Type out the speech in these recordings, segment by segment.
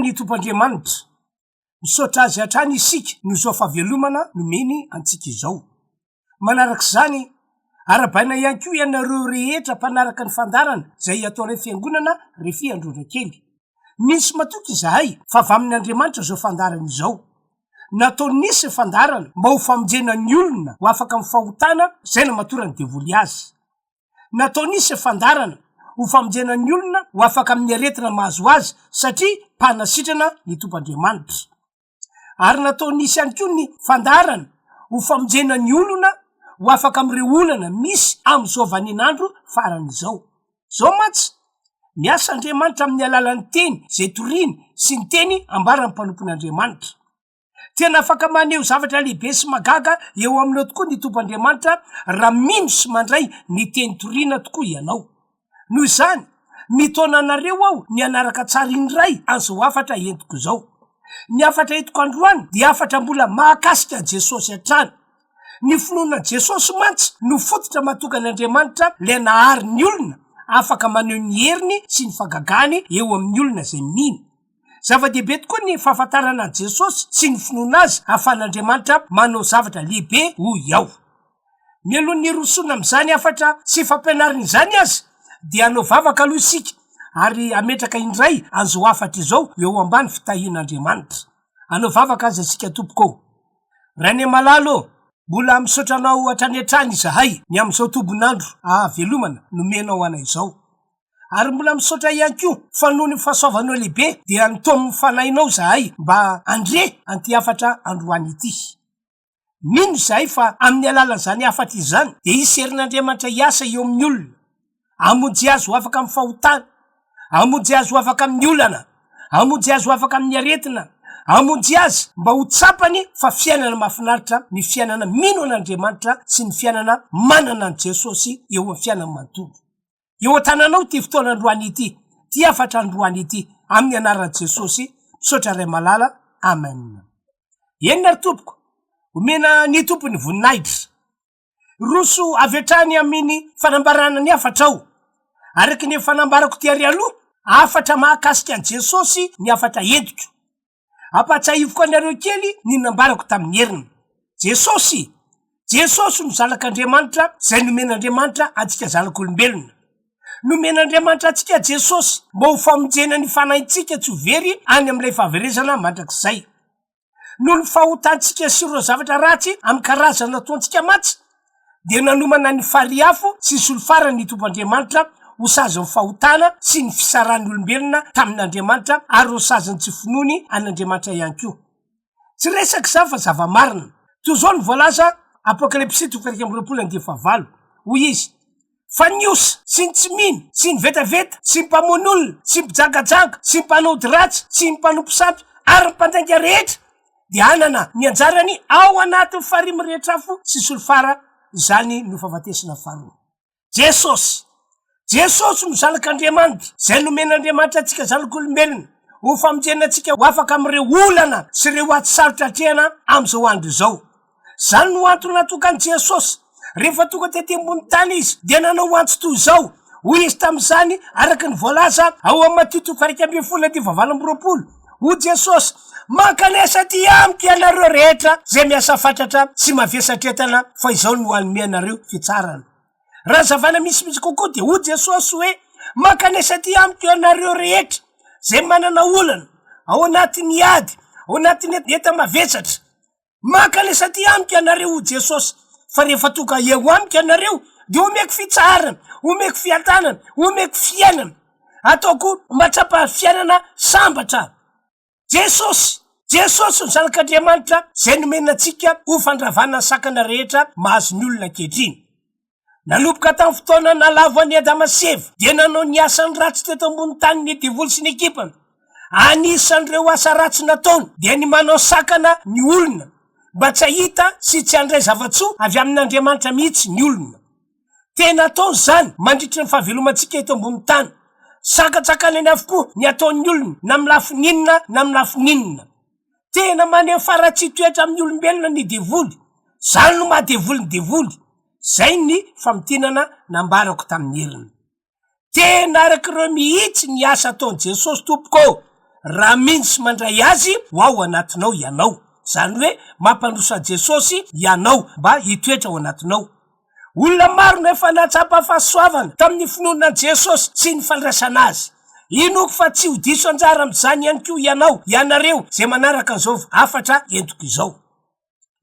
ny Tompo Andriamanitra. Misaotra Azy hatrany isika noho izao fahavelomana nomeny antsika izao. Manaraka izany, arahabaina ihany koa ianareo rehetra mpanaraka ny fandaharana izay ataonay Fiangonana Refi Androndrakely. Mino sy matoky izahay fa avy amin' Andriamanitra izao fandaharana izao. Natao nisy ny fandaharana mba ho famonjena ny olona ho afaka amin'ny fahotana izay namatoran'ny devoly azy. Natao nisy ny fandaharana ho famonjena ny olona ho afaka amin'ny aretina mahazo azy satria mpanasitrana ny Tompo Andriamanitra. Ary natao nisy ihany koa ny fandaharana ho famonjena ny olona ho afaka amin'ireo olana misy amin'izao vaninandro farany izao. Izao mantsy, miasa Andriamanitra amin'ny alalan'ny teny izay toriny sy ny teny ambaran'ny mpanompon'Andriamanitra. Tena afaka maneho zavatra lehibe sy mahagaga eo aminao tokoa ny Tompo Andriamanitra raha mino sy mandray ny teny torina tokoa ianao. Noho izany, mitaona anareo aho ny hanaraka tsara indray an'izao hafatra entiko izao. Ny hafatra entiko androany dia hafatra mbola mahakasika an'i Jesosy hatrany. Ny finoana an'i Jesosy mantsy no fototra mahatonga an'Andriamanitra ilay nahary ny olona afaka maneho ny heriny sy ny fahagagany eo amin'ny olona izay mino. Zava-dehibe tokoa ny fahafantarana an'i Jesosy sy ny finoana Azy ahafahan'Andriamanitra manao zavatra lehibe hoy aho. Mialoha ny hirosoana amin'izany hafatra sy fampianarana izany aza dia hanao vavaka aloha isika ary hametraka indray an'izao hafatra izao eo ambany fitahian'Andriamanitra. Hanao vavaka aza isika tompoko ô. Rainay malala ô, mbola misaotra Anao hatrany hatrany izahay ny amin'izao tombon'andro ahavelomana nomenao anay izao. Ary mbola misaotra ihany koa fa noho ny fahasoavanao lehibe dia nitaomin'ny Fanahinao izahay mba handre an'ity hafatra androany ity. Mino izahay fa amin'ny alalan'izany hafatra izany dia hisy herin'Andriamanitra hiasa eo amin'ny olona, hamonjy azy ho afaka amin'ny fahotana, hamonjy azy ho afaka amin'ny olana, hamonjy azy ho afaka amin'ny aretina, hamonjy azy mba ho tsapany fa fiainana mahafinaritra ny fiainana mino an'Andriamanitra sy ny fiainana manana an'i Jesosy eo amin'ny fiainany manontolo. Eo an-tananao ity fotoana androany ity, ity hafatra androany ity, amin'ny anaran'i Jesosy, misaotra Ray malala, amen. Eny ary tompoko, omena ny Tompo ny voninahitra. Roso avy hatrany amin'ny fanambarana ny hafatra aho. Araka ny efa nambarako tery aloha, hafatra mahakasika an'i Jesosy ny hafatra entiko. Ampahatsiahiviko anareo kely ny nambarako tamin'ny heriny. Jesosy! Jesosy no Zanak'Andriamanitra izay nomen'Andriamanitra antsika zanak'olombelona. Nomen'Andriamanitra antsika Jesosy mba ho famonjena ny fanahintsika tsy ho very any amin'ilay fahaverezana mandrakizay. Noho ny fahotantsika sy ireo zavatra ratsy amin'ny karazany nataontsika mantsy, dia nanomana ny farihy afo sy solifara ny Tompo Andriamanitra ho sazin'ny fahotana sy ny fisaran'ny olombelona tamin'Andriamanitra ary ho sazin'ny tsy finoany an'Andriamanitra ihany koa. Tsy resaka izany fa zava-marina. Toy izao no voalaza Apokalypsy toko 21 andininy fahavalo, hoy izy, Fa ny osa, sy ny tsy mino, sy ny vetaveta, sy ny mpamono olona, sy ny mpijangajanga, sy ny mpanao ody ratsy, sy ny mpanompo sampy, ary ny mpandainga rehetra, dia hanana ny anjarany ao anatin'ny farihy mirehitra afo sy solifara, izany no fahafatesana faharoa. Jesosy. Jesosy no Zanak'Andriamanitra, izay nomen'Andriamanitra antsika zanak'olombelona, ho famonjena antsika ho afaka amin'ireo olana sy ireo ady sarotra atrehana amin'izao andro izao. Izany no antony natokan'i Jesosy. Rehefa tonga tety ambony tany Izy, dia nanao antso toy izao, hoy Izy tamin'izany, araka ny voalaza ao amin'ny Matio toko 11 andininy fahavalo amby 20, Hoy Jesosy, Mankanesa aty amiko ianareo rehetra izay miasa fatratra sy mavesatra entana, fa Izaho no hanome anareo fitsarana. Raha hazavaina misimisy kokoa dia hoy Jesosy hoe, Mankanesa aty amiko ianareo rehetra izay manana olana, ao anatin'ny ady, ao anatin'ny enta-mavesatra. Mankanesa aty amiko ianareo, hoy Jesosy, fa rehefa tonga eo amiko ianareo, dia homeko fitsaharana, homeko fiadanana, homeko fiainana. Ataoko mahatsapa fiainana sambatra. Jesosy! Jesosy no Zanak'Andriamanitra izay nomena antsika ho fandravana ny sakana rehetra mahazo ny olona ankehitriny. Nanomboka tamin'ny fotoana nahalavo an'i Adama sy Eva, dia nanao ny asany ratsy teto ambony tany ny devoly sy ny ekipany. Anisan'ireo asa ratsy nataony dia ny manao sakana ny olona mba tsy hahita sy tsy handray zava-tsoa avy amin'Andriamanitra mihitsy ny olona. Tena ataony izany mandritra ny fahavelomantsika eto ambony tany. Sakantsakanany avokoa ny ataon'ny olona na amin'ny lafiny inona na amin'ny lafiny inona. Tena maneho faharatsian-toetra amin'ny olombelona ny devoly. Izany no maha devoly ny devoly. Izay ny famintinana nambarako tamin'ny heriny. Tena araka ireo mihitsy ny asa ataon'i Jesosy tompoko ô! raha mino sy mandray Azy ho ao anatinao ianao. Izany hoe mampandroso an'i Jesosy ianao mba hitoetra ao anatinao. Olona maro no efa nahatsapa fahasoavana tamin'ny finoana an'i Jesosy sy ny fandraisana Azy. Inoako fa tsy ho diso anjara amin'izany ihany koa ianao, ianareo izay manaraka an'izao hafatra entiko izao.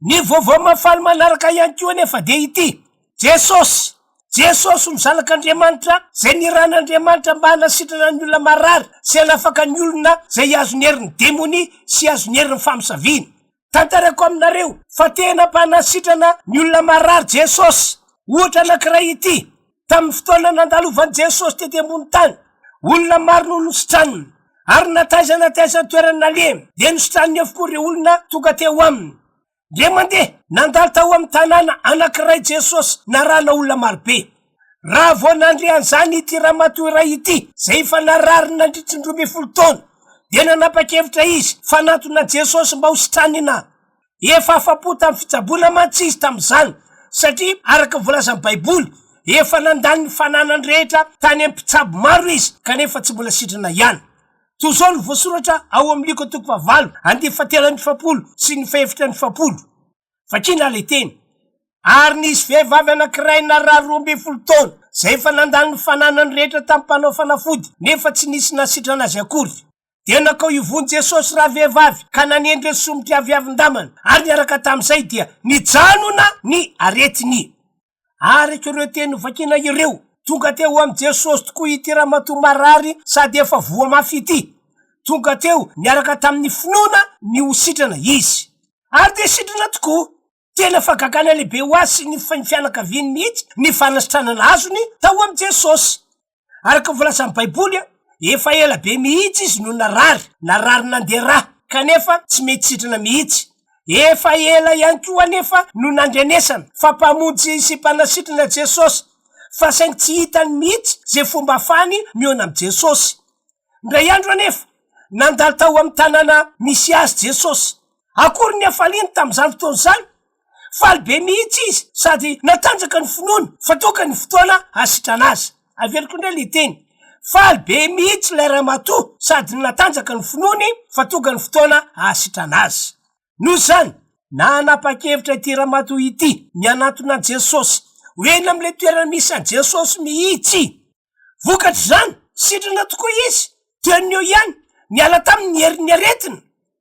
Ny vaovao mahafaly manaraka ihany koa anefa dia ity, Jesosy! Jesosy no Zanak'Andriamanitra izay nirahan'Andriamanitra mba hanasitrana ny olona marary sy hanafaka ny olona izay azon'ny herin'ny demonia sy azon'ny herin'ny famosaviana. Tantaraiko aminareo fa tena mpanasitrana ny olona marary Jesosy. Ohatra anankiray ity, tamin'ny fotoana nandalovan'i Jesosy tety ambony tany, olona maro no nositraniny, ary na taiza na taiza toerana nalehany dia nositraniny avokoa ireo olona tonga teo aminy. Indray mandeha, nandalo tao amin'ny tanàna anankiray Jesosy narahana olona marobe. Raha vao nandre an'izany ity ramatoa iray ity, izay efa narary nandritry ny 12 taona, dia nanapa-kevitra izy fa hanantona an'i Jesosy mba hositranina. Efa afa-po tamin'ny fitsaboana mantsy izy tamin'izany, satria araka ny voalazan'ny Baiboly, efa nandany ny fananany rehetra tany amin'ny mpitsabo maro izy, kanefa tsy mbola sitrana ihany. Toy izao no voasoratra ao amin'ny Lioka toko fahavalo, andininy fahatelo amby efapolo sy ny fahefatra amby efapolo. Vakina ilay teny. Ary nisy vehivavy anankiray narary 12 taona, izay efa nandany ny fananany rehetra tamin'ny mpanao fanafody, nefa tsy nisy nahasitrana azy akory. Dia nankao ivon'i Jesosy ravehivavy ka nanendry ny somotriaviavin-damana, ary niaraka tamin'izay dia nijanona ny aretiny. Araka ireo teny novakina ireo, tonga teo amin'i Jesosy tokoa ity ramatoa marary sady efa voa mafy ity. Tonga teo niaraka tamin'ny finoana ny ho sitrana izy. Ary dia sitrana tokoa. Tena fahagagana lehibe ho azy sy ny fianakaviany mihitsy ny fanasitranana azony tao amin'i Jesosy. Araka ny voalazan'ny Baiboly, efa ela be mihitsy izy no narary, narary nandeha ra, kanefa tsy mety sitrana mihitsy. Efa ela ihany koa anefa no nandrenesana fa Mpamonjy sy Mpanasitrana Jesosy, fa saingy tsy hitany mihitsy izay fomba ahafahany mihaona amin'i Jesosy. Indray andro anefa, nandalo tao amin'ny tanàna misy azy Jesosy. Akory ny hafaliany tamin'izany fotoana izany! Faly be mihitsy izy sady natanjaka ny finoany fa tonga ny fotoana hahasitrana azy. Averiko indray ilay teny, Faly be mihitsy ilay ramatoa sady natanjaka ny finoany fa tonga ny fotoana hahasitrana azy. Noho izany, nanapa-kevitra ity ramatoa ity ny hanantona an'i Jesosy ho eny amin'ilay toerana misy an'i Jesosy mihitsy. Vokatr'izany, sitrana tokoa izy, teo no eo ihany, niala taminy ny herin'ny aretina.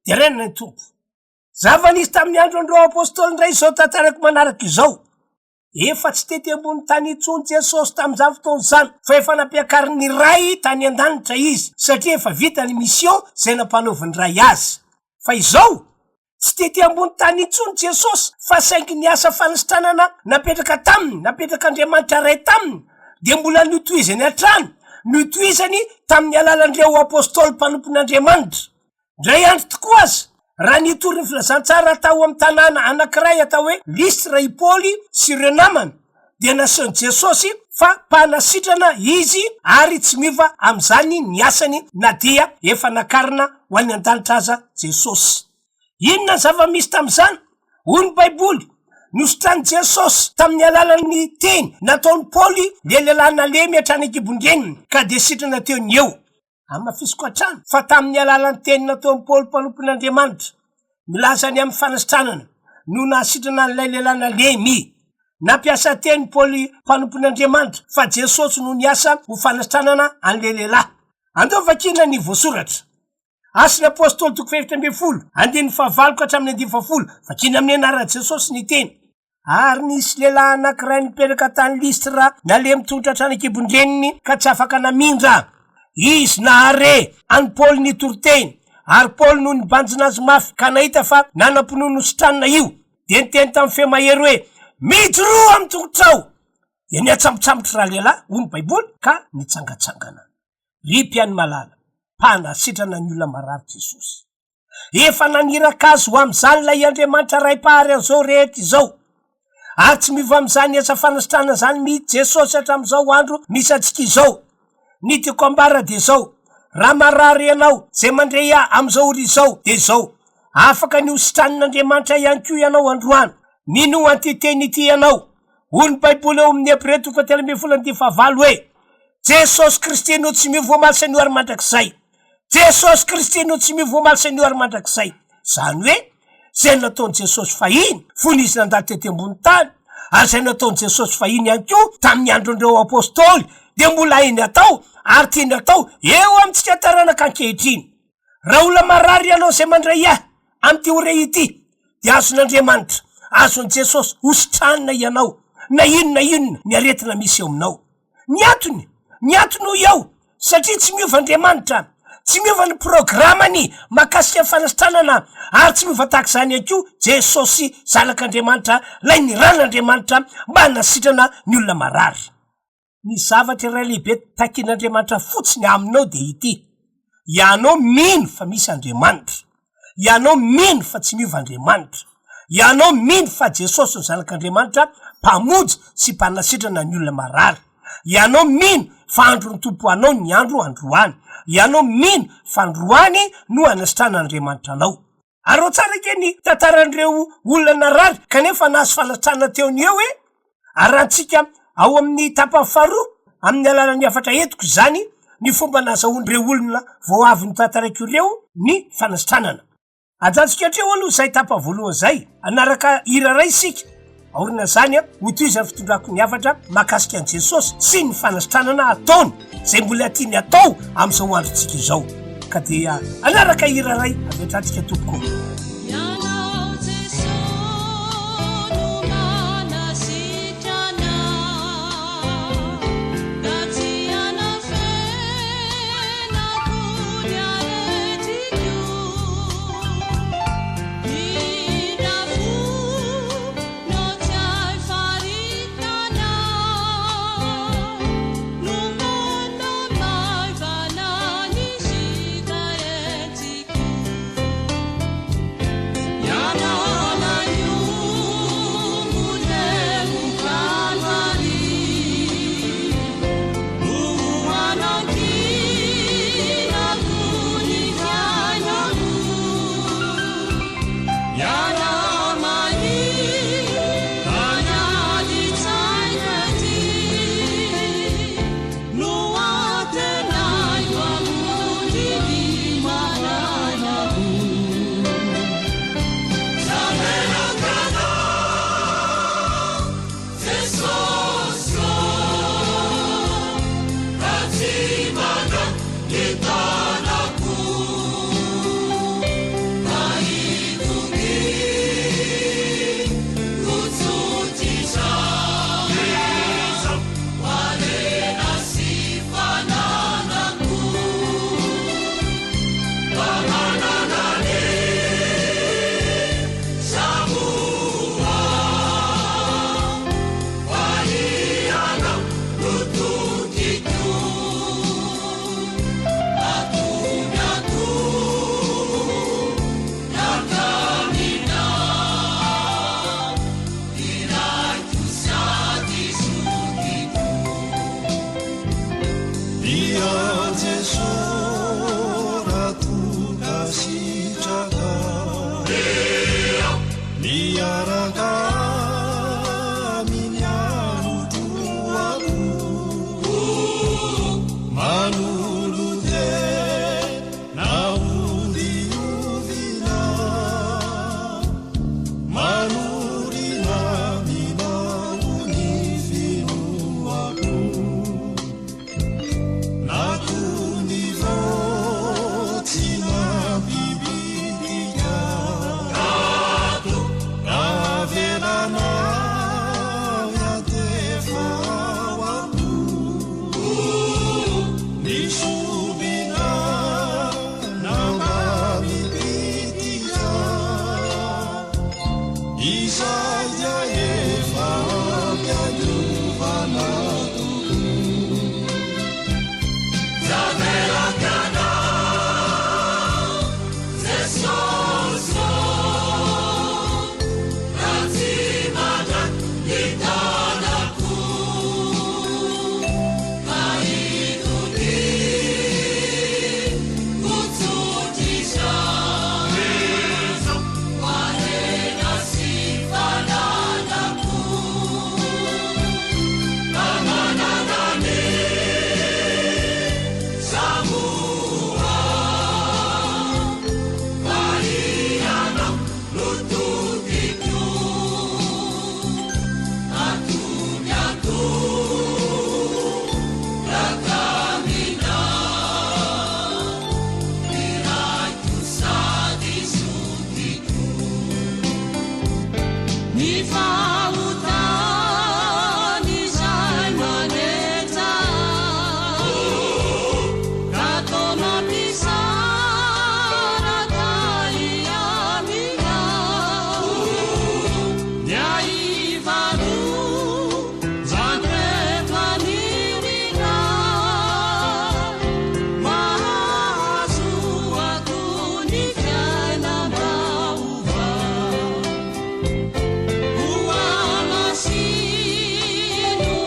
Deraina ny Tompo. Zava-nisy tamin'ny andron'ireo apostoly indray izao tantaraiko manaraka izao. Efa tsy tety ambony tany intsony Jesosy tamin'izany fotoana izany, fa efa nampiakarin'ny Ray tany an-danitra Izy, satria efa vita ny mission izay nampanaovin'ny Ray Azy. Fa izao, tsy tety ambony tany intsony Jesosy, fa saingy ny asa fanasitranana napetraka taminy, napetrak'Andriamanitra Ray taminy, dia mbola notohizany hatrany, notohizany tamin'ny alalan'ireo apostoly mpanompon'Andriamanitra. Indray andro tokoa aza, raha nitory ny filazantsara tao amin'ny tanàna anankiray atao hoe Lystra i Paoly sy ireo namany, dia nasehon'i Jesosy fa mpanasitrana izy ary tsy miova amin'izany ny asany na dia efa nakarina ho any an-danitra aza Jesosy. Inona ny zava-misy tamin'izany? Hoy ny Baiboly, Nositranin'i Jesosy tamin'ny alalan'ny teny nataon'i Paoly ilay lehilahy nalemy hatrany an-kibon-dreniny, ka dia sitrana teo no eo. Hamafisiko hatrany fa tamin'ny alalan'ny teny nataon'i Paoly mpanompon'Andriamanitra, milaza ny amin'ny fanasitranana, no nahasitrana an'ilay lehilahy nalemy. Nampiasa teny Paoly mpanompon'Andriamanitra fa Jesosy no niasa ho fanasitranana an'ilay lehilahy. Andao vakiana ny voasoratra. Asan'ny Apostoly toko faha-14, andininy fahavalo ka hatramin'ny andininy fahafolo, vakiana amin'ny anaran'i Jesosy ny teny. Ary nisy lehilahy anankiray nipetraka tany Lystra, nalemy tongotra hatrany an-kibon-dreniny, ka tsy afaka namindra. Izy nahare an'i Paoly nitory teny, ary Paoly no nibanjina azy mafy ka nahita fa nanam-pinoana hositranina io, dia niteny tamin'ny feo mahery hoe, Mijoroa amin'ny tongotrao! Dia nihatsambotsambotra ralehilahy, hoy ny Baiboly, ka nitsangantsangana. Ry mpihaino malala, mpanasitrana ny olona marary Jesosy. Efa naniraka azy ho amin'izany ilay Andriamanitra Ray Mpahary an'izao rehetra izao. Ary tsy miova amin'izany asa fanasitranana izany mihitsy Jesosy hatramin'izao andro misy antsika izao. Ny tiako ambara dia izao, raha marary ianao izay mandre ahy amin'izao ora izao dia izao, afaka ny ho sitranin'Andriamanitra ihany koa ianao androany. Minoa an'ity teny ity ianao. Hoy ny Baiboly ao amin'ny Hebreo toko fahatelo ambin'ny folo andininy fahavalo hoe, Jesosy Kristy no tsy miova omaly sy anio ary mandrakizay. Jesosy Kristy no tsy miova omaly sy anio ary mandrakizay. Izany hoe, izay nataon'i Jesosy fahiny, fony Izy nandalo tety ambony tany, ary izay nataon'i Jesosy fahiny ihany koa tamin'ny andron'ireo Apostoly, dia mbola hainy atao ary tiany atao eo amintsika taranaka ankehitriny. Raha olona marary ianao izay mandray ahy amin'ity ora ity, dia azon'Andriamanitra, azon'i Jesosy hositranina ianao, na inona na inona ny aretina misy eo aminao. Ny antony? Ny antony hoy aho, satria tsy miova Andriamanitra, tsy miova ny programany mahakasika ny fanasitranana, ary tsy miova tahaka izany ihany koa Jesosy Zanak'Andriamanitra, ilay niran'Andriamanitra mba hanasitrana ny olona marary. Ny zavatra iray lehibe takin'Andriamanitra fotsiny aminao dia ity, ianao mino fa misy Andriamanitra, ianao mino fa tsy miova Andriamanitra, ianao mino fa Jesosy no Zanak'Andriamanitra Mpamonjy sy Mpanasitrana ny olona marary, ianao mino fa andron'ny Tompo ho anao ny andro androany, ianao mino fa androany no hanasitranan'Andriamanitra anao. Araho tsara ange ny tantaran'ireo olona narary kanefa nahazo fanasitranana teo no eo e! Arahantsika ao amin'ny tapany faharoa amin'ny alalan'ny hafatra entiko izany ny fomba nahazahoan'ireo olona vao avy notantaraiko ireo ny fanasitranana. Ajanontsika hatreo aloha izay tapany voalohany izay, hanaraka hira iray isika. Aorian'izany, hotohizan'ny fitondrako ny hafatra mahakasika an'i Jesosy sy ny fanasitranana ataony, izay mbola tiany hatao amin'izao androntsika izao. Ka dia hanaraka hira iray avy hatrany tsika tompoko. Ianao Jeso no manasitrana ka tsy anafenako ny aretiko. Ny fahotany izay manetsa Ka toa mampisaraka ahy aminao Ny ahivaroa zany eto anio Mba hahazoako ny fiainam-baovao. Ho hamasino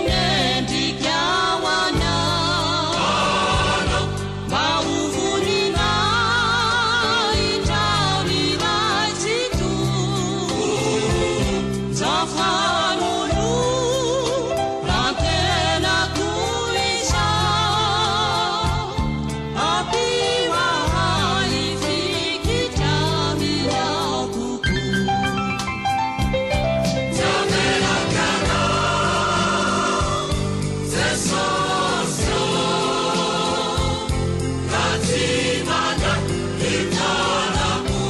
mendrika ho anao, mba ho voninahitrao ry Ray Tsitoha. Zao fanoloran-tena toy izao, ampio ahy hifikitra aminao kokoa. Tsy avelako ianao, Jesosy ô, raha tsy mandray ny tanako.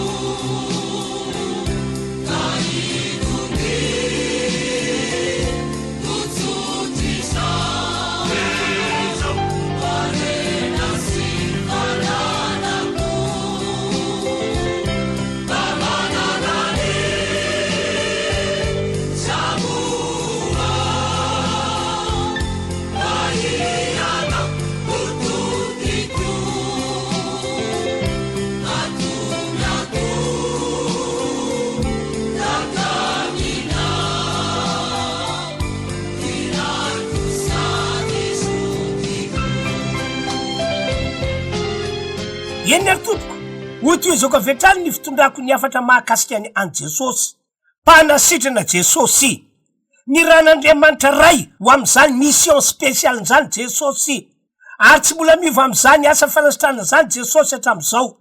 Eny ary tompoko, ho tohizako avy hatrany ny fitondrako ny hafatra mahakasika ny an'i Jesosy. Mpanasitrana Jesosy. Niran'Andriamanitra Ray ho amin'izany mission spéciale izany Jesosy. Ary tsy mbola miova amin'izany asa fanasitranana izany Jesosy hatramin'izao.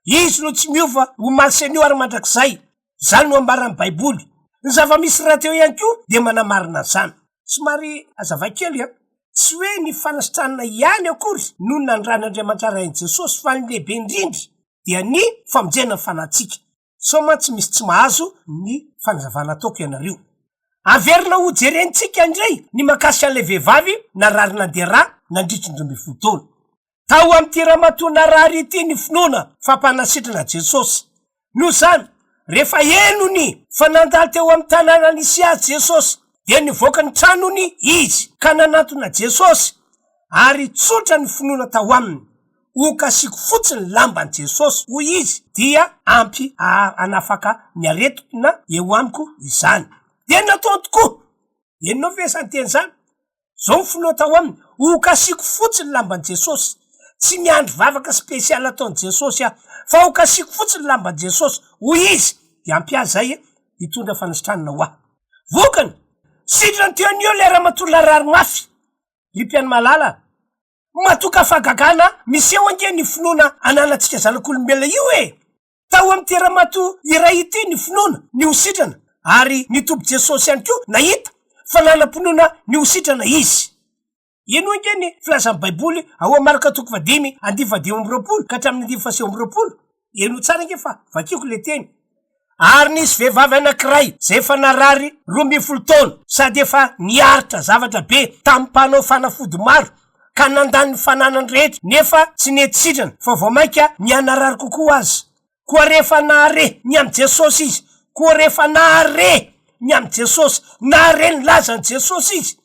Izy no tsy miova omaly sy anio ary mandrakizay. Izany no ambaran'ny Baiboly. Ny zava-misy rahateo ihany koa dia manamarina an'izany. Somary hazavaiko kely an! Tsy hoe ny fanasitranana ihany akory no nandran'Andriamanitra Ray an'i Jesosy fa ny lehibe indrindra dia ny famonjena ny fanahintsika. Sao mantsy misy tsy mahazo ny fanazavana ataoko ianareo. Averina ho jerentsika indray ny mahakasika an'ilay vehivavy narary nandeha rà nandritry ny 12 taona. Tao amin'ity ramatoa narary ity ny finoana fa mpanasitrana Jesosy. Noho izany, rehefa henony fa nandalo teo amin'ny tanàna nisy azy Jesosy, dia nivoaka ny tranony izy ka nanantona Jesosy, ary tsotra ny finoana tao aminy. Hokasiko fotsiny ny lamban'i Jesosy, hoy izy, dia ampy hanafaka ny aretina eo amiko izany. Dia nataony tokoa! Henonao ve izany teny izany? Izao ny finoana tao aminy, Hokasiko fotsiny ny lamban'i Jesosy. Tsy miandry vavaka spesialy ataon'i Jesosy aho, fa hokasiko fotsiny ny lamban'i Jesosy, hoy izy, dia ampy ahy izay hitondra fanasitranana ho ahy. Vokany, sitrany teo anio ilay ramatoa narary mafy. Ry mpihaino malala a! Matoka fahagagana miseho ange ny finoana ananantsika zanak'olombelona io e! Tao amin'ity ramatoa iray ity ny finoana ny ho sitrana ary ny Tompo Jesosy ihany koa nahita fa nanam-pinoana ny ho sitrana izy. Henoy ange ny filazan'ny Baiboly ao amin'ny Marka toko fahadimy andininy fahadimy amby roapolo ka hatramin'ny andininy fahasivy amby roapolo. Henoy tsara ange fa vakiko ilay teny. Ary nisy vehivavy anankiray izay efa narary 12 taona sady efa niaritra zavatra be tamin'ny mpanao fanafody maro ka nandany ny fananany rehetra nefa tsy nety sitrana fa vao mainka nihanarary kokoa aza. Koa rehefa nahare ny amin'i Jesosy izy, koa rehefa nahare ny amin'i Jesosy, nahare ny lazan'i Jesosy izy,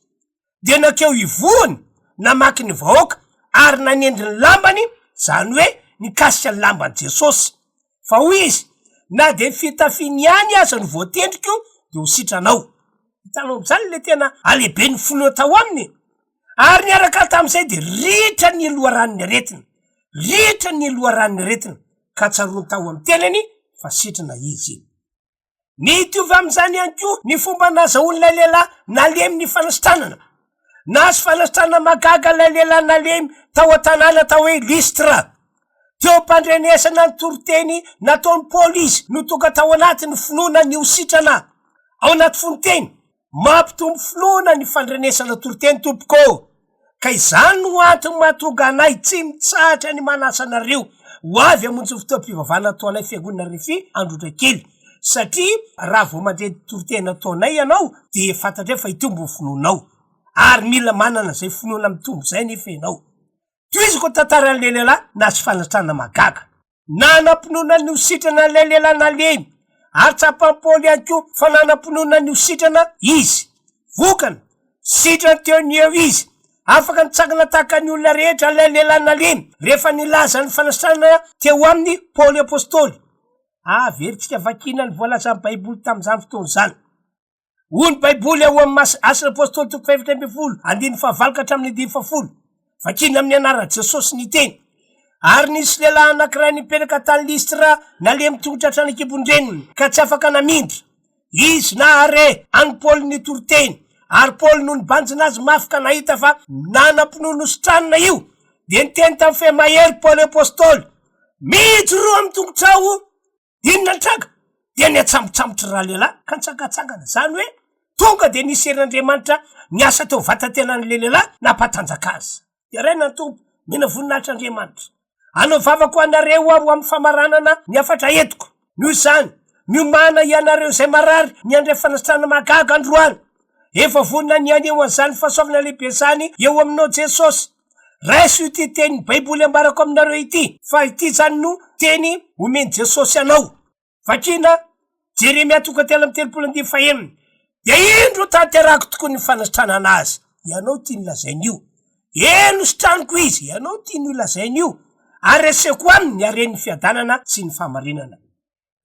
dia nankeo ivohony namaky ny vahoaka ary nanendry ny lambany, izany hoe nikasika ny lamban'i Jesosy. Fa hoy izy, Na dia ny fitafiany ihany aza no voatendriko, dia ho sitranao. Hitanao amin'izany ilay tena halehiben'ny finoana tao aminy. Ary niaraka tamin'izay dia ritra ny loharanon'ny aretina, ritra ny loharanon'ny aretina, ka tsaroany tao amin'ny tenany fa sitrana izy. Mitovy amin'izany ihany koa ny fomba nazahoan'ilay lehilahy nalemy ny fanasitranana. Nahazo fanasitranana mahagaga ilay lehilahy nalemy tao an-tanàna atao hoe Lystra. Teo am-pandrenesana ny toriteny nataon'i Paoly izy no tonga tao anaty ny finoana ny ho sitrana. Ao anaty fononteny, Mampitombo finoana ny fandrenesana toriteny tompoko ô! Ka izany no antony mahatonga anay tsy mitsahatra ny manasa anareo ho avy hamonjy ny fotoam-pivavahana ataonay Fiangonana Refi Androndrakely. satria raha vao mandre ny toriteny ataonay ianao dia fantatray fa hitombo ny finoanao. Ary mila manana izay finoana mitombo izay anefa ianao. Tohiziko ny tantaran'ilay lehilahy nahazo fanasitranana mahagaga. Nanam-pinoana ny ho sitrana ilay lehilahy nalemy, ary tsapan'i Paoly ihany koa fa nanam-pinoana ny ho sitrana izy. Vokany, sitrana teo no eo izy. Afaka nitsangana tahaka ny olona rehetra ilay lehilahy nalemy, rehefa nilaza ny fanasitranana teo aminy Paoly apostoly. Averintsika vakina ny voalazan'ny Baiboly tamin'izany fotoana izany. Hoy ny Baiboly ao amin'ny Mas, Asan'ny Apostoly toko fahefatra ambin'ny folo, andininy fahavalo ka hatramin'ny andininy fahafolo. Vakina amin'ny anaran'i Jesosy ny teny. Ary nisy lehilahy anankiray nipetraka tany Lystra, nalemy tongotra hatrany an-kibon-dreniny, ka tsy afaka namindra. Izy nahare an'i Paoly nitory teny, ary Paoly no nibanjina azy mafy ka nahita fa nanam-pinoana hositranina io, dia niteny tamin'ny feo mahery Paoly Apostoly, Mijoroa amin'ny tongotrao! Inona ny tranga? Dia niatsambotsambotra ralehilahy ka nitsangantsangana. Izany hoe tonga dia nisy herin'Andriamanitra niasa teo vatan-tenan'ilay lehilahy nampatanjaka azy. Deraina ny Tompo, mena voninahitra Andriamanitra. Hanao vavaka ho anareo aho amin'ny famaranana ny hafatra entiko. Noho izany, miomàna ianareo izay marary ny handray fanasitranana mahagaga androany. Efa vonona ny haneho an'izany fahasoavana lehibe izany eo aminao Jesosy. Raiso ity tenin'ny Baiboly ambarako aminareo ity, fa ity izany no teny omen'i Jesosy anao. Vakina, Jeremia toko 33 andininy fahenina, Dia indro tanterahako tokoa ny fanasitranana azy. Ianao ity no lazainy io. Eny, hositraniko izy. Ianao ity no lazainy io. Ary reseko aminy ny haren'ny fiadanana sy ny fahamarinana.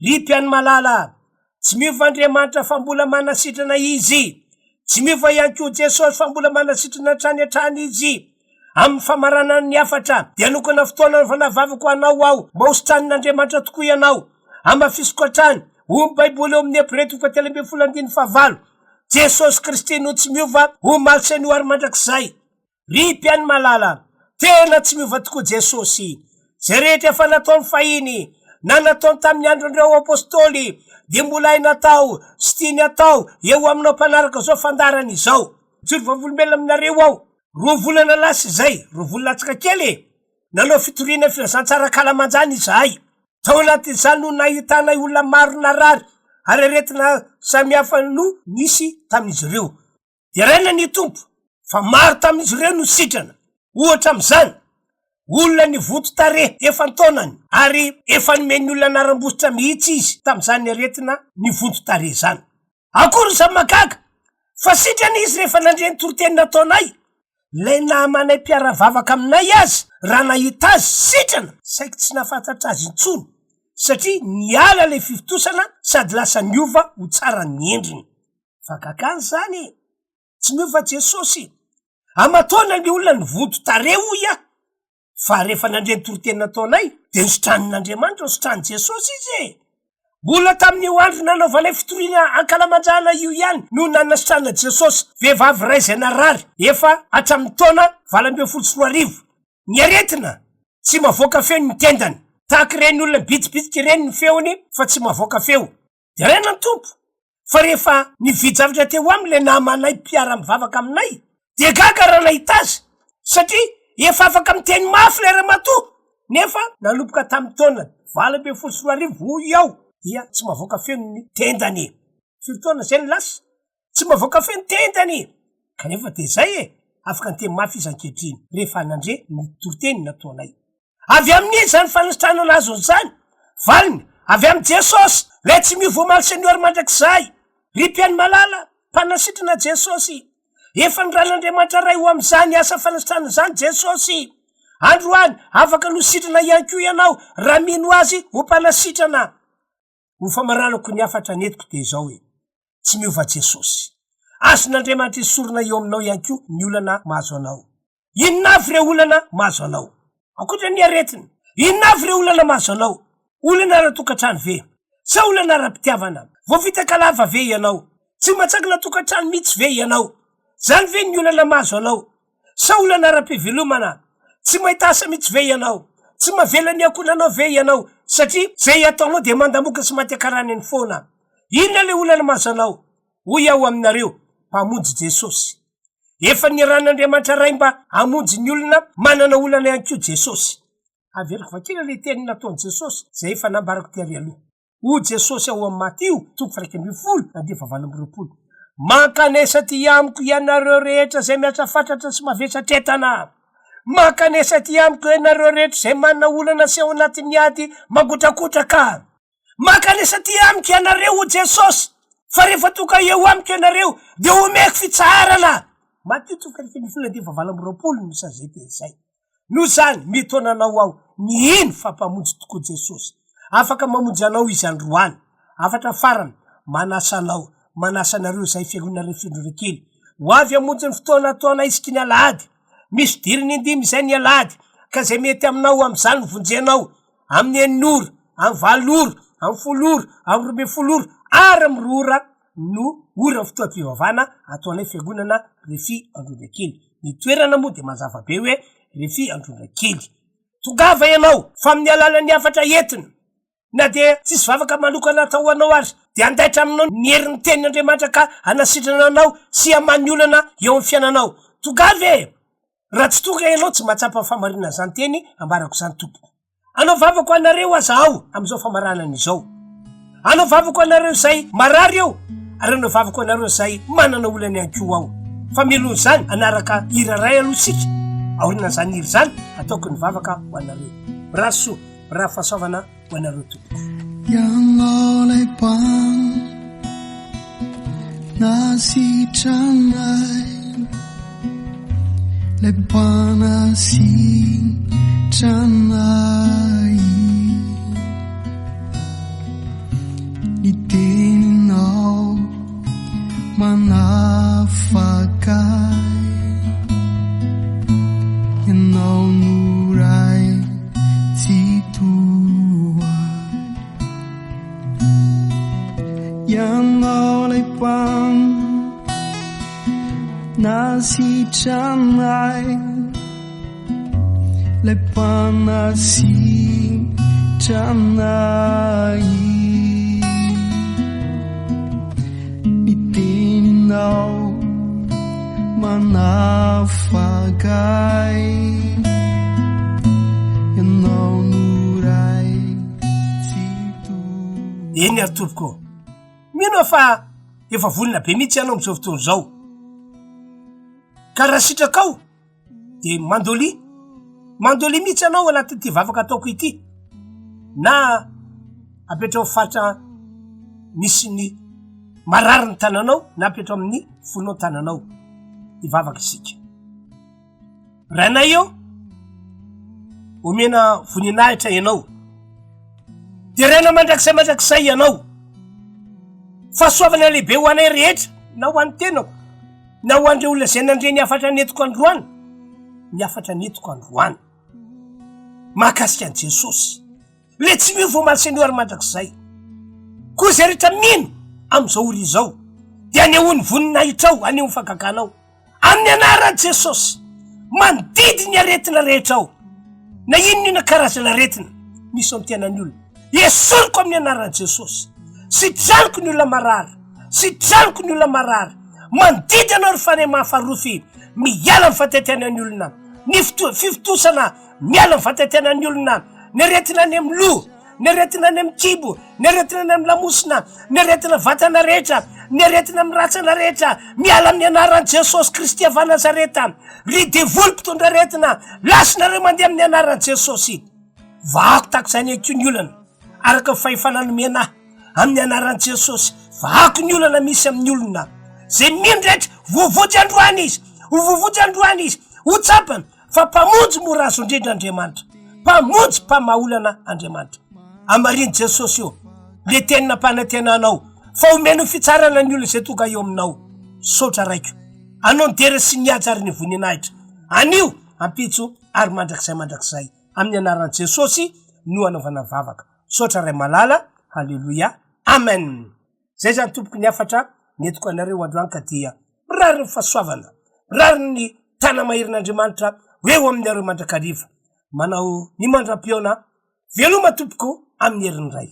Ry mpihaino malala a! Tsy miova Andriamanitra fa mbola manasitrana Izy. Tsy miova ihany koa Jesosy fa mbola manasitrana hatrany hatrany Izy. Amin'ny famaranana ny hafatra dia hanokana fotoana hanaovana vavaka ho anao aho mba hositranin'Andriamanitra tokoa ianao. Hamafisiko hatrany, hoy ny Baiboly ao amin'ny Hebreo toko fahatelo ambin'ny folo andininy fahavalo, Jesosy Kristy no tsy miova omaly sy anio ary mandrakizay. Ry mpihaino malala, tena tsy miova tokoa Jesosy. Izay rehetra efa nataony fahiny, na nataony tamin'ny andron'ireo Apostoly, dia mbola hainy atao sy tiany atao eo aminao mpanaraka izao fandaharana izao. Mijoro vavolombelona aminareo aho, roa volana lasa izay, roa volana latsaka kely e, nanao fitoriana filazantsara ankalamanjana izahay. Tao anatin'izany no nahitanay olona maro narary ary aretina samihafa no nisy tamin'izy ireo. Deraina ny Tompo fa maro tamin'izy ireo no sitrana. Ohatra amin'izany, olona nivonto tarehy efa an-taonany ary efa nomen'ny olona anaram-bositra mihitsy izy tamin'izany aretina nivonto tarehy izany. Akory izany mahagaga fa sitrana izy rehefa nandre ny toriteny nataonay. Ilay namanay mpiara-vavaka aminay aza raha nahita azy sitrana saiky tsy nahafantatra azy intsony satria niala ilay fivontosana sady lasa niova ho tsara ny endriny. Fahagagana izany e! Tsy miova Jesosy. Aman-taona ny olona nivonto tarehy hoy aho. Fa rehefa nandre ny toriteny nataonay dia nositranin'Andriamanitra, nositranin'i Jesosy izy e! Mbola tamin'io andro nanaovanay fitoriana ankalamanjana io ihany no nanasitrana Jesosy vehivavy iray izay narary efa hatramin'ny taona 2018. Ny aretina, tsy mahavoaka feo ny tendany. Tahaka ireny olona mibitsibitsika ireny ny feony fa tsy mahavoaka feo. Deraina ny Tompo fa rehefa nividy zavatra teo aminy ilay namanay mpiara-mivavaka aminay dia gaga raha nahita azy satria efa afaka miteny mafy ilay ramatoa nefa nanomboka tamin'ny taona 2018 hoy aho dia tsy mahavoaka feo ny tendany. Firy taona izay no lasa? Tsy mahavoaka feo ny tendany kanefa dia izay e! Afaka niteny mafy izy ankehitriny rehefa nandre ny toriteny nataonay. Avy amin'iza izany fanasitranana azony izany? Valiny, Avy amin'i Jesosy, Ilay tsy miova omaly sy anio ary mandrakizay. Ry mpihaino malala, Mpanasitrana Jesosy. Efa niran'Andriamanitra Ray ho amin'izany asa fanasitranana izany Jesosy. Androany, afaka ny ho sitrana ihany koa ianao raha mino Azy ho Mpanasitrana. Ho famaranako ny hafatra nentiko dia izao e, tsy miova Jesosy. Azon'Andriamanitra esorina eo aminao ihany koa ny olana mahazo anao. Inona avy ireo olana mahazo anao? Ankoatra ny aretina, inona avy ireo olana mahazo anao? Olana ara-tokantrano ve? Sa olana ara-pitiavana? Voafitaka lava ve ianao? Tsy mahatsangana tokantrano mihitsy ve ianao? Izany ve ny olana mahazo anao? Sa olana ara-pivelomana? Tsy mahita asa mihitsy ve ianao? Tsy mavela ny ankohonanao ve ianao satria izay ataonao dia mandamoka sy maty an-karanany foana? Inona ilay olana mahazo anao? Hoy aho aminareo, Mpamonjy Jesosy. Efa niarahan'Andriamanitra Ray mba hamonjy ny olona manana olana ihany koa Jesosy. Averiko vakina ilay teny nataon'i Jesosy izay efa nambarako tery aloha. Hoy Jesosy ao amin'ny Matio toko faha-11 andiany faha-28, Mankanesa aty amiko ianareo rehetra izay miasa fatratra sy mavesatra entana. Mankanesa aty amiko ianareo rehetra izay manana olana sy ao anatin'ny ady mangotrakotraka. Mankanesa aty amiko ianareo, hoy Jesosy, fa rehefa tonga eo amiko ianareo, dia homeko fitsaharana. Matio toko faha-11 andiany faha-28 no misy an'izay teny izay. Noho izany, mitaona anao aho ny hino fa Mpamonjy tokoa Jesosy. Afaka mamonjy anao Izy androany. Hafatra farany, manasa anao, manasa anareo izay fiangonana Findrorekely, ho avy hamonjy ny fotoana ataonay isaky ny alahady. Misy fidirana indimy izay ny alahady, ka izay mety aminao amin'izany no vonjenao, amin'ny enina ora, amin'ny valo ora, amin'ny folo ora, amin'ny 12 ora, ary amin'ny roa ora no ora fotoam-pivavahana ataonay fiangonana Refi Androndrakely. Ny toerana moa dia mazava be hoe Refi Androndrakely. Tongava ianao fa amin'ny alalan'ny hafatra entina, na dia tsisy vavaka manokana atao ho anao aza, dia handaitra aminao ny herin'ny tenin'Andriamanitra ka hanasitrana anao sy hamaha ny olana eo amin'ny fiainanao. Tongava e! Raha tsy tonga ianao tsy mahatsapa ny fahamarinan'izany teny ambarako izany tompoko. Hanao vavaka ho anareo aza aho amin'izao famaranana izao. Hanao vavaka ho anareo izay marary eo ary hanao vavaka ho anareo izay manana olana ihany koa aho. Fa mialohan'izany hanaraka hira iray aloha isika. Aorianan'izany hira izany ataoko ny vavaka ho anareo. Mirary soa, mirary fahasoavana ho anareo tompoko. Ianao ilay mpanasitranay, ilay mpanasitranay. Ny teninao manafaka ahy, Ianao no Ray. Tsitoha Ianao ilay mpanasitranay Ilay mpanasitranay Ny teninao manafaka ahy Ianao no Ray Tsitoha. Eny ary tompoko ô! Mino aho fa efa vonona be mihitsy ianao amin'izao fotoana izao. Ka raha sitrakao dia mandolia, mandolia mihitsy ianao anatin'ity vavaka ataoko ity, na apetraho fatra misy ny marary ny tananao na apetraho amin'ny fonao tananao, hivavaka isika. Rainay eo, omena voninahitra ianao, deraina mandrakizay mandrakizay ianao, fahasoavana lehibe ho anay rehetra na ho an'ny tenako na ho an'ireo olona izay nandre ny hafatra nentiko androany, ny hafatra nentiko androany mahakasika an'i Jesosy, ilay tsy miova omaly sy anio ary mandrakizay. Koa izay rehetra mino amin'izao ora izao dia anehoany voninahitrao, anehoany fagaganao. Amin'ny anaran'i Jesosy, mandidy ny aretina rehetra ao, na inona inona karazana aretina misy ao amin'ny tenan'ny olona, esoriko amin'ny anaran'i Jesosy. Sitraniko ny olona marary, sitraniko ny olona marary. Mandidy anao ry fanahy mahafarofy, miala amin'ny fataitainan'ny olona, ny fifontosana miala amin'ny fataitainan'ny olona, ny aretina any amin'ny loha, ny aretina any amin'ny kibo, ny aretina any amin'ny lamosina, ny aretina vatana rehetra, ny aretina amin'ny ratsana rehetra, miala amin'ny anaran'i Jesosy Kristy avy Nazareta. Ry devoly mpitondra aretina, lasinareo mandeha amin'ny anaran'i Jesosy. Vahako tahaka izany ihany koa ny olana, araka ny fahefana nomena ahy, amin'ny anaran'i Jesosy. Vahako ny olana misy amin'ny olona. Izay mino rehetra, voavonjy androany izy, ho voavonjy androany izy, ho tsapany Fa Mpamonjy mora azo indrindra Andriamanitra, Mpamonjy mpamaha-olana Andriamanitra. Amarino Jesosy ô, le teny nampanantenanao, fa omeno fitsarana ny olona izay tonga eo aminao. Misaotra Raiko. Anao ny dera sy ny haja ary ny voninahitra, anio, ampitso ary mandrakizay mandrakizay. Amin'ny anaran'i Jesosy no anaovana vavaka. Misaotra Ray malala. Haleloia. Amen. Zay zany tompoko ny hafatra nentiko anareo androany ka dia mirary ny fahasoavana, mirary ny tana-maherin'Andriamanitra ho eo aminareo mandrakariva. Manao ny mandra-pihaona, veloma tompoko amin'ny herin'ny Ray.